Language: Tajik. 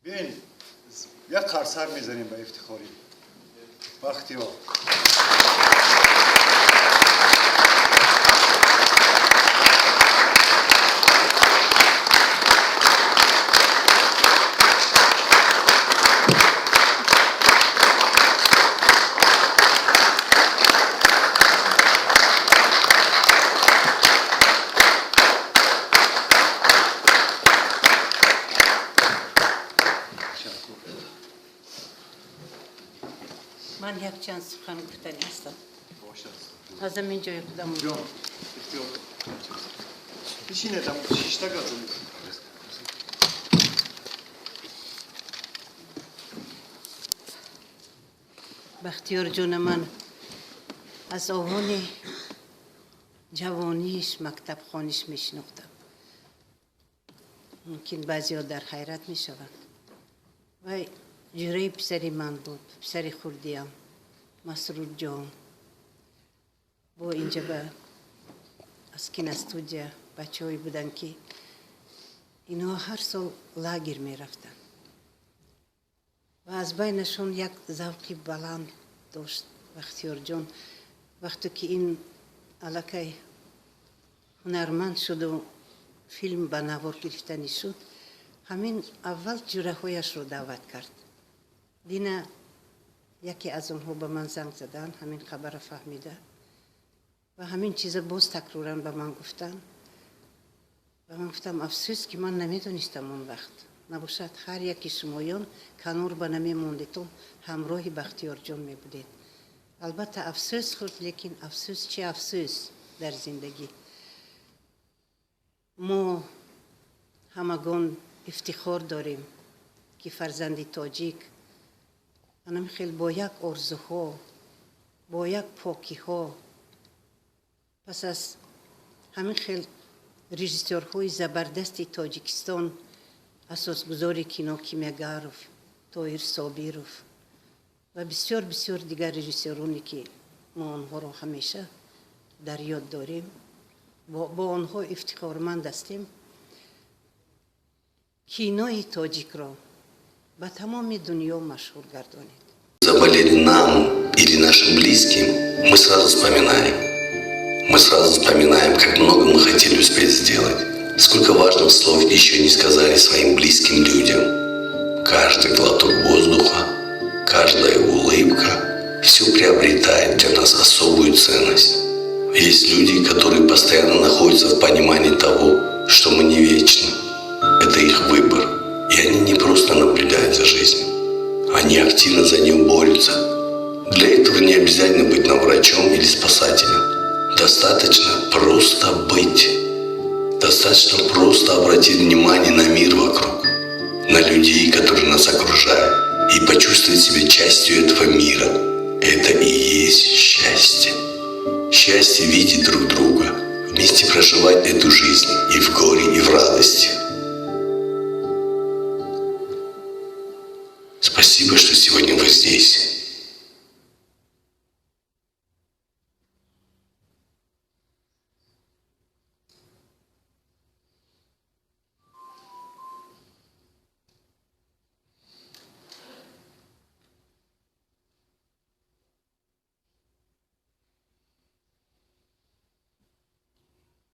Бин, як қарсак мезанем ба ифтихори Бахтиёр. Ташаккур. Ман якчанд сухан гуфтанӣ ҳастам. Бошад. Аз ҳамин ҷои худам. Ҷон, ихтиёр, бишинедам, шишта гап занед. Бахтиёрҷона ман аз овони ҷавониш, мактабхониш мешинохтам. Мумкин, баъзеҳо дар ҳайрат мешаванд. Вай ҷураи писари ман буд, писари хурдиам Масрурҷон. Бо инҷа ба аз киностудия бачаҳое буданд, ки инҳо ҳар сол лагер мерафтанд ва аз байнашон як завқи баланд дошт Бахтиёрҷон. Вақте ки ин аллакай ҳунарманд шуду филм ба навор гирифтанӣ шуд, ҳамин аввал ҷураҳояшро даъват кард. Дина яке аз онҳо ба ман занг заданд, ҳамин хабарро фаҳмида ва ҳамин чиза боз такроран ба ман гуфтанд. Ва ман гуфтам: афсӯс, ки ман намедонистам он вақт, набошад ҳар яки шумоён канор ба намемондетон, ҳамроҳи Бахтиёрҷон мебудед. Албатта, афсӯс хӯрд, лекин афсӯс чи афсӯс, дар зиндагӣ мо ҳамагон ифтихор дорем, ки фарзанди тоҷик анам хел бо як орзуҳо, бо як покиҳо, пас аз ҳамин хел режиссёрҳои забардасти Тоҷикистон, асосгузори кино Кимягаров, Тоҳир Собиров ва бисёр, бисёр дигар режиссёроне, ки мо онҳоро ҳамеша дар ёд дорем, бо онҳо ифтихорманд ҳастем, кинои тоҷикро ба тамоми дунё машҳур гардонид. Заболели нам или нашим близким, мы сразу вспоминаем. Мы сразу вспоминаем, как много мы хотели успеть сделать, сколько важных слов еще не сказали своим близким людям. Каждый глоток воздуха, каждая улыбка, все приобретает для нас особую ценность. Есть люди, которые постоянно находятся в понимании того, что мы не вечны. Это их выбор. И они не просто наблюдают за жизнью. Они активно за нее борются. Для этого не обязательно быть нам врачом или спасателем. Достаточно просто быть. Достаточно просто обратить внимание на мир вокруг, на людей, которые нас окружают, и почувствовать себя частью этого мира. Это и есть счастье. Счастье видеть друг друга, вместе проживать эту жизнь и в горе, и в радости. Спасибо, что сегодня вы здесь.